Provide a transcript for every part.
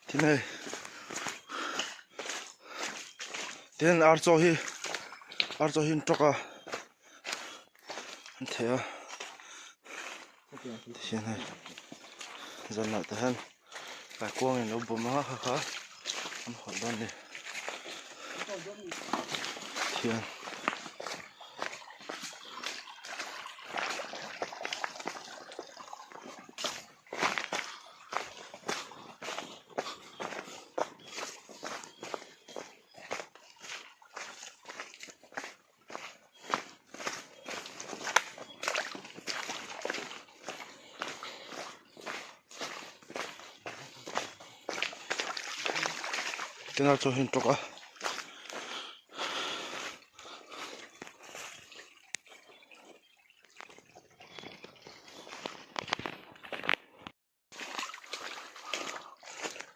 Tin hei tin ar chaw hi ar chaw hi an tawk a an theh a tihian hei zanah te hian kaikuang in lo bawm a kha kha an hawlh dawn a ni tihian. Tina chu hin tawk a.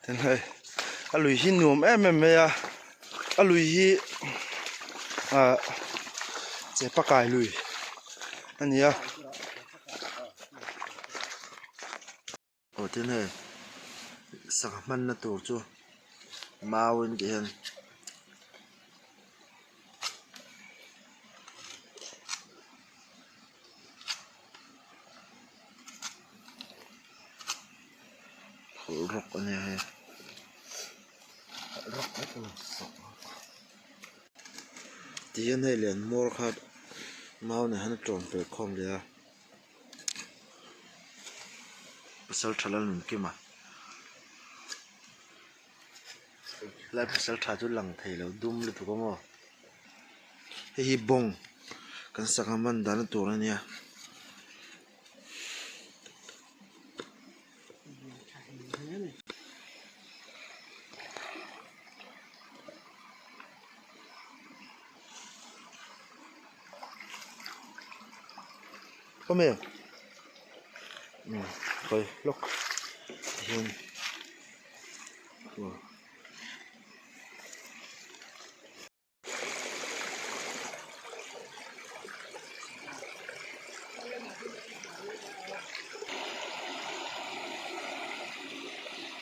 Tin hei a lui hi nuam em em mai a a lui hi ah chepa kai lui a ni a. Aw tin hei sangha hmanna tur chu mau in tih hian hawlh rawk a nia hei tihian hei lian hmawr kha mau nen hian a tawm fel khawm leh a. Pasal tha Lalnunkima lai pasal tha chu lang thei lo dum lutuk a maw hei hi bawng kan sangha man dahna tur a nia. Awm em umm hawi hlawk tihian aw.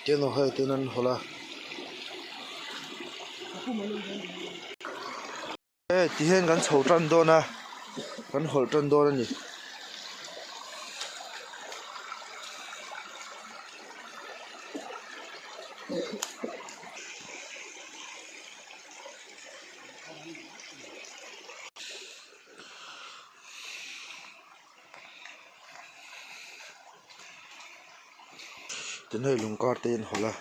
Tin aw hei tin an hawlh a. Hei ti hian kan chho tan dawn a kan hawlh tan dawn a ni. Tin hei lung kar te hi an hawlh a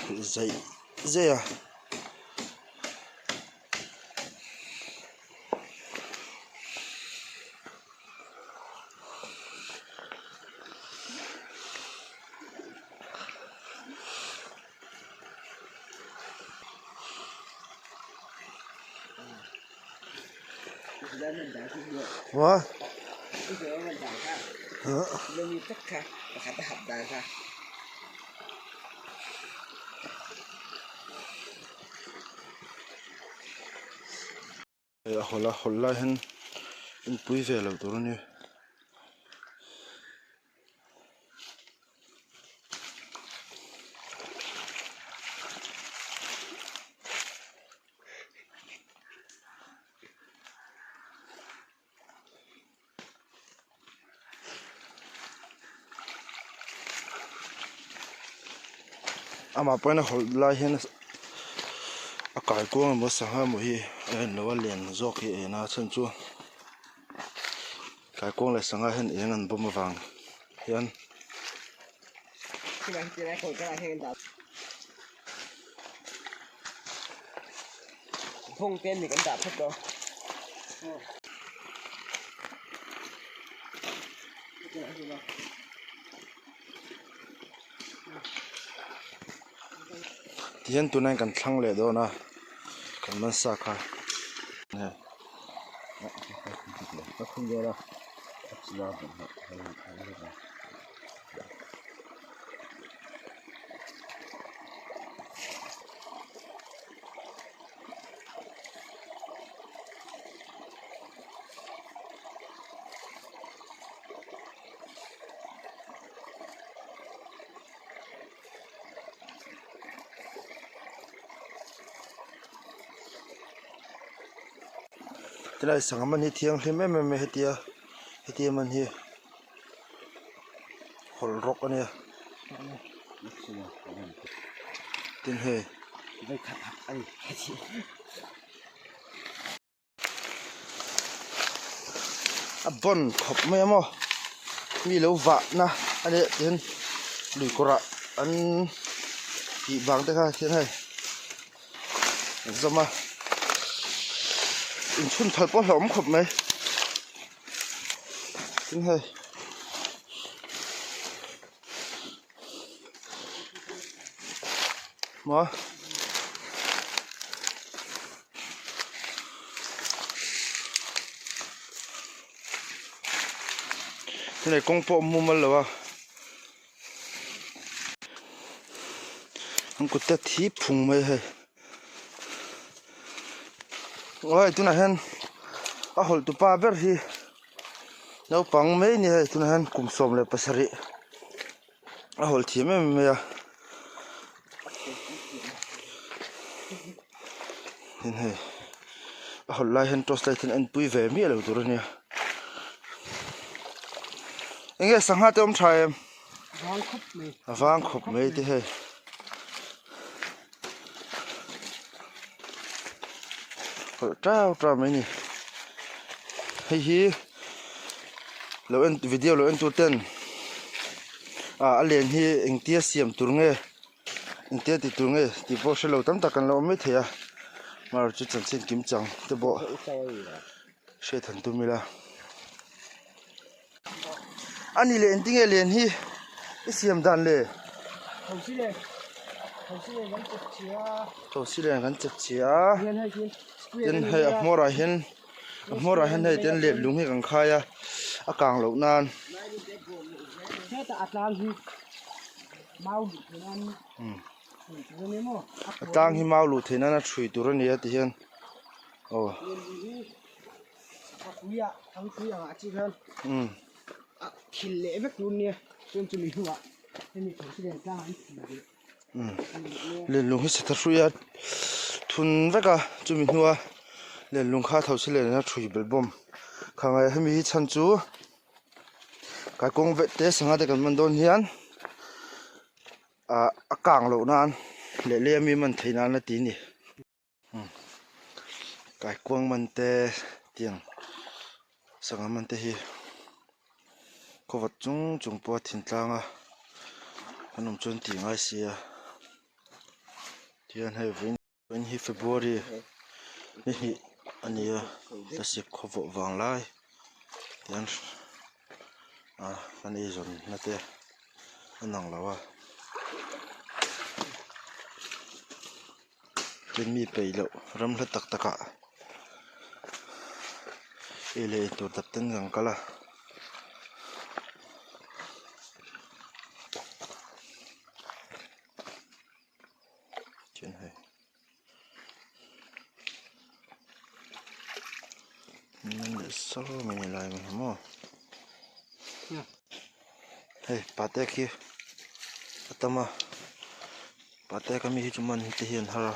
hawlh zaih zaih a. Ua A hawlh a hawlh lai hian inpui ve loh tur a ni. Amah pawhin a hawlh lai hian a kaikuang emaw sangha emaw hi a en lo a len zawk hi a en a a chhan chu kaikuang leh sangha hian eng an bawm avang hian. Tihian tunah hian kan thlang leh dawn a kan man sa kha. Tilai sangha man hi thianghlim em em mai hetia hetia man hi hawlh rawk a nia tin hei. A bawn khawp mai a maw mi lo vah na a nih tihian lui kawrah an tih vang te kha hian hei an zawm a inchhun phal pawh hlauhawm khawp mai tin hei. Maw Tunah kawng pawh a mumal lo a an kut te a thi phung mai a hei aw hei tunah hian a hawlh tupa ber hi naupang mai a ni hei tunah hian kum 17. A hawlh thiam em em mai a tin hei a hawlh lai hian torch light hian a enpui ve miah lo tur a nia eng nge sangha te awm tha em a vang khawp mai te hei. Hawlh tau tau mai a ni hei hi lo en video lo en tur ten ah a len hi engtia siam tur nge engtia ti tur nge tih pawh hre lo tam tak an lo awm maithei a amaherawhchu chu chanchin kim chang te pawh hriat han tum ila. A ni leh engtinge len hi i siam dan le? Thosi len kan chep chhia a tin hei a hmawr ah hian a hmawr ah hian hei tian let lung hi kan khai a a kang loh nan. A tlang hi mau luh theih nan a ṭhui tur a ni a ti hian aw. Lenlung hi satha hrui a thun vek a chumi hnua lenlung kha thosi len a ṭhui belh bawm kha ngai hemi hi chhan chu kaikawng vek te sangha te kan man dawn hian ah a kang loh nan leh lei ami man theih nan a ti a ni. Kaikuang man te tiang sangha man te hi khawvat chung chung pawha thintlang a an awm chuan tih ngai si a tihian hei vawiin hi February ni hnih a ni a thlasik khawvawh vang lai tihian ah kan eizawn na te a nang lo a. Tin mi peih loh ram hla tak tak ah ei leh in tur tak ten kan kal a. Chuan hei nan leh sar mai a lai mai hi maw hei pate khi a tam a. Pate ka mi hi chu man te hi an har a.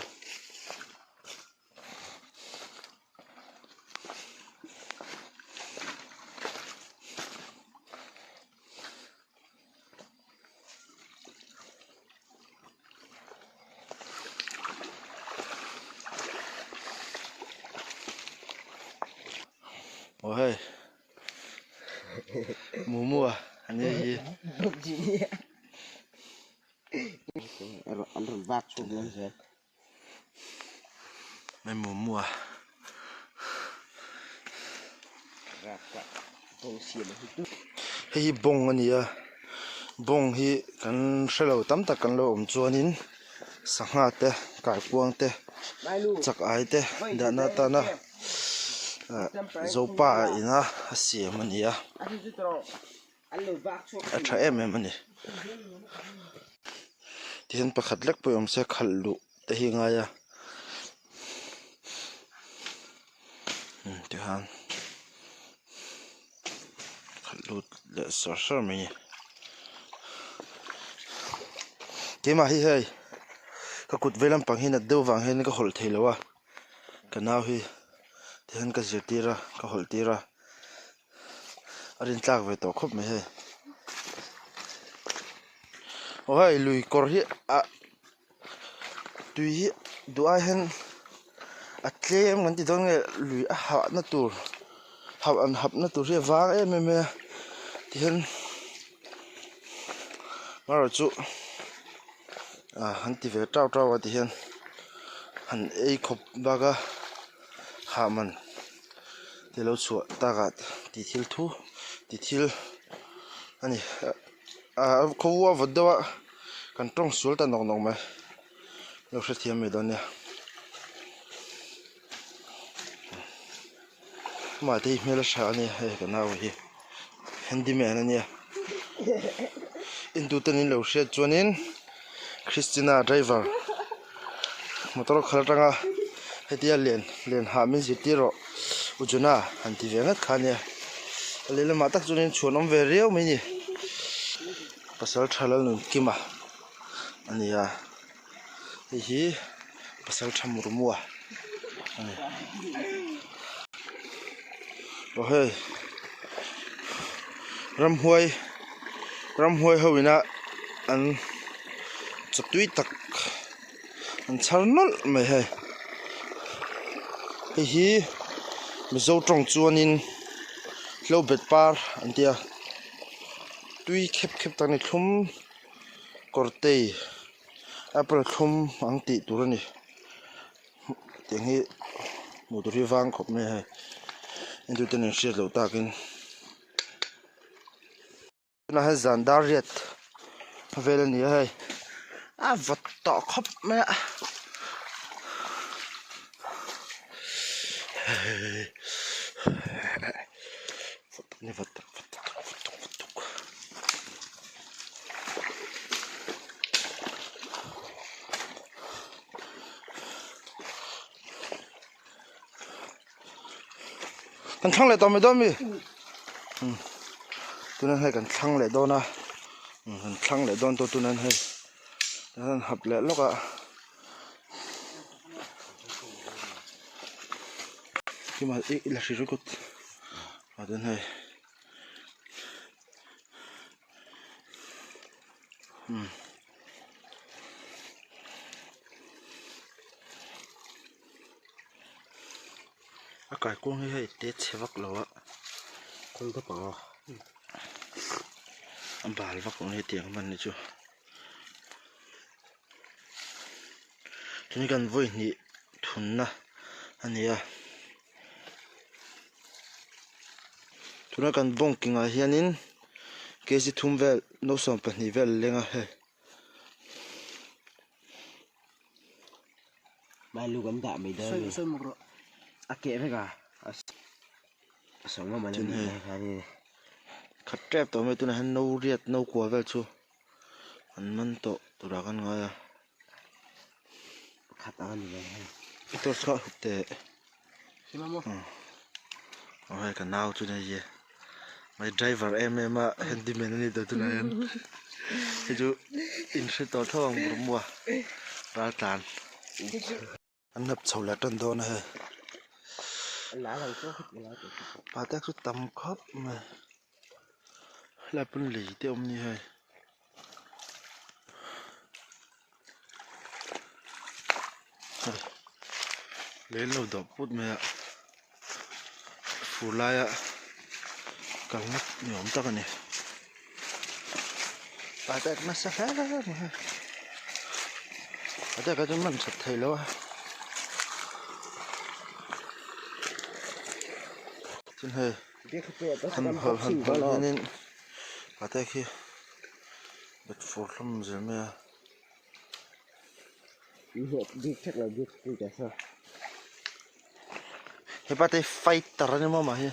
Aw hei Mumu a ani hi. An rawn vak chhuak dawn zel. Mai mu mu a. Hei hi bawng a ni a bawng hi kan hrelo tam tak kan lo awm chuanin sangha te kaikuang te chak ai te dahna atana ah zopa ina a siam a ni a. A tha em em a ni tihian pakhat lek pawh awm se khalh luh te hi a ngai a tihian khalh lut leh sar sar mai a ni keimah hi hei ka kut vei lampang hi nat deuh vang hian ka hawlh thei lo a ka nau hi. Tihian ka zirtir a, ka hawlh tir a, a rin tlak ve tawh khawp mai hei. Aw hei lui kawr hi ah tui hi duh ai hian a tlem kan ti dawn nge lui a hahna tur hap an hapna tur hi a vang em em mai a tihian amaherawhchu ah an ti ve tau tau a tihian han ei khawp bak a. Hah man te lo chhuah takah tih thil thu tih thil a ni ah khaw a vawt deuh a kan tawng sual ta nawk nawk mai lo hrethiam mai dawn nia amah te hi hmel a tha a nia hei ka nau hi handyman a nia entute in lo hriat chuanin. Christina driver motor khalh atanga hetia len len hah min zirtir rawh u Jona han ti ve ngat kha ania a lehlamah tak chuanin chhuan awm ve riau mai a ni pasal tha Lalnunkima a ni a hei hi pasal tha Murmua a ni aw hei ramhuai ramhuai ho ina an chaw tui tak an chhar nawlh mai hei hei hi mizo tawng chuanin hlobet par an tia tui khep khep tak a ni thlum kawr te apple thlum ang tih tur a ni. Tiang hi hmuh tur hi vang khawp mai a hei entute nen hriat loh takin tunah hian zan dar riat vel a ni a hei a vawt tawh khawp mai a vawt tak a ni vawt tak vawt tak vawt tak vawt tak. Kan thlang leh tawh mai dawn mi tunah hei kan thlang leh dawn a kan thlang leh dawn tawh tunah hei kan hap leh lawk a i la hri ringawt a chuan hei. A kaikuang hi hei te chhe vak lo a khawi ka pang a a bal vak lo a ni tiang hman hi chu tuni kan vawi hnih thunna a ni a. Tuna kan bawng kingah hianin kg thum vel no 12 vel a leng a hei. Mai lu kan dah mai dawn a ni. A keh vek a a sawm ngam a ni Khat tep tawh mai tunah hian no riat no kua vel chu an man tawh turah kan ngai a. Khat ang a ni mai hei. I torch kha hup teh. Aw hei ka nau chu nei e. Mai driver em em a handyman a ni tawh tunah hian. Hei chu in hre tawh tho ang Burmua raltlan. An hnap chho leh tan dawn a hei. Pa te chu tam khawp mai. Helai pawn lei te a awm a ni hei. Lei an lo dawh put mai a fur laia kal ngawt ni awm tak a ni patek nasa hle mai hei patek ah chuan man that theih loh a chuan hei han hawlh han hawlh hianin patek hi. Bet fur hlawm zel mai a. Hepa te hi fighter a ni maw mah hi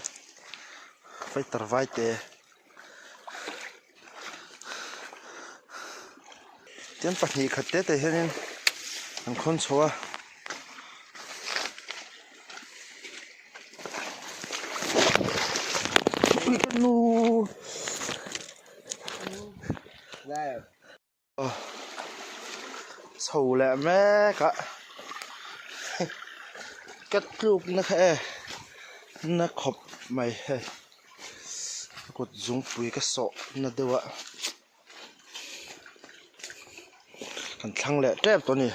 fighter vai te tin pahnih khat te te hianin an khawn chho a. Chho leh mek a ka tluk na kha e. Na khawp mai hei ka kut zungpui ka sawh na deuh a kan thlang leh tep tawh a ni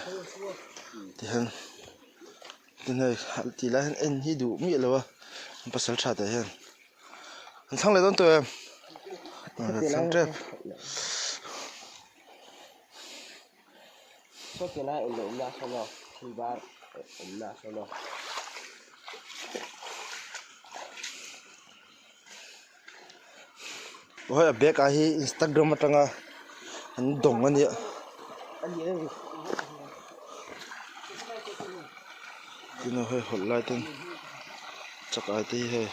tihian tin hei tih lai hian en hi duh miah lo a pasal tha tah hian an thlang leh dawn tawh em an thlang tep. Hei a bag ah hi instagram atanga an dawng a nia. Tin hei hawlh lai ten chak ai te hi hei.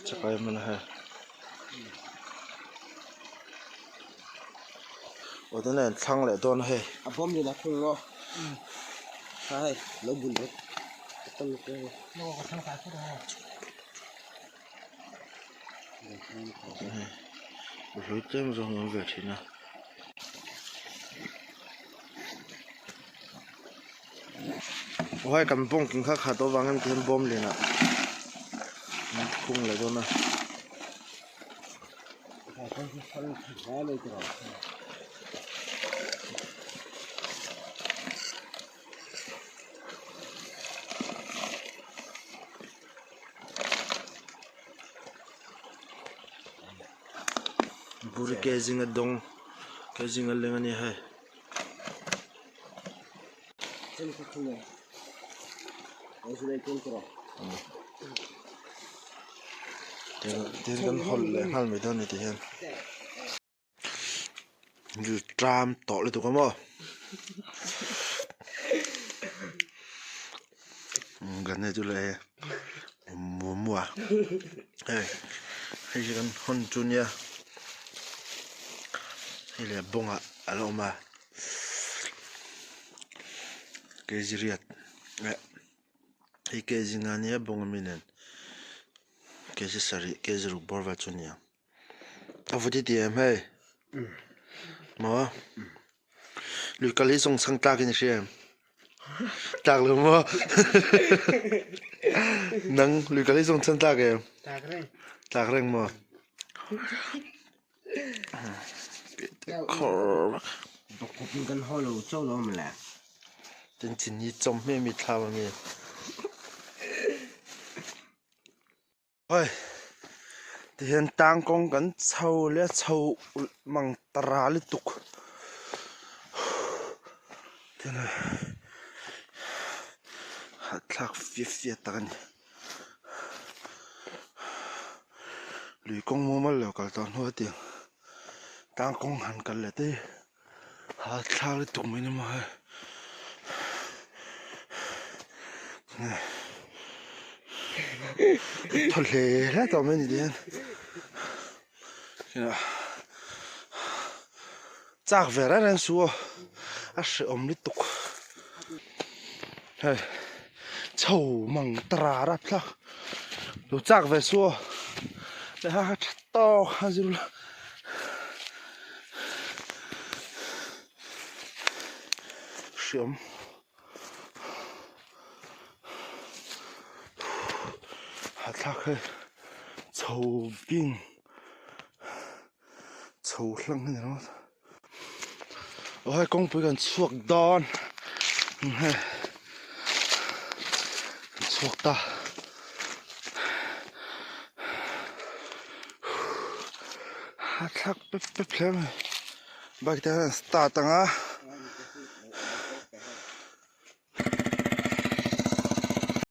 Chakai man a hei aw tunah hian thlang leh dawn a hei a bawm lian a khung maw kha hei lo bun bawk hlui tlem zawng a awm ve thin a. Aw hei kan bawng king kha khat avang hian tihian bawm lianah an khung leh dawn a. Buri ke zinga dawng ke zinga leng a ni hei. Tin kan hawlh leh nghal mai dawn a ni tih hian tram tawh lutuk a maw kan hei chu leh muamua hei hei hi kan hawn chu nia hei leh bawngah a la awm a. Kg riat eh hei kg nga nia bawng ami nen kg sarih kg ruk bawr vel chu a ni ang a vut i ti em hei maw lui kal hi zawng chhang tlak in i hria em tlak lo maw nang lui kal hi zawng chhang tlak em tlak reng maw. Tin chin hi chawm hmeh mi thlam a mi. Hei tihian tang kawng kan chho leh a chho mang ta ral lutuk tin hei hahthlak fia fia tak a ni. Lui kawng mumal lo kal tawh hnu a tiang tlang kawng han kal leh te hi hahthlak lutuk mai ni maw hei thaw hle hle tawh mai a ni tihian chak ve reng reng suh aw a hrehawm lutuk hei chho mang ta ra ra thlak lo chak ve suh aw leh ha tha tawk a zir la hrehawm. Hahthlak hei chho bing chho hlang a ni ringawt aw hei kawngpui kan chhuak dawn hei kan chhuak ta hahthlak pep pep hle mai bike te hian an start ang a.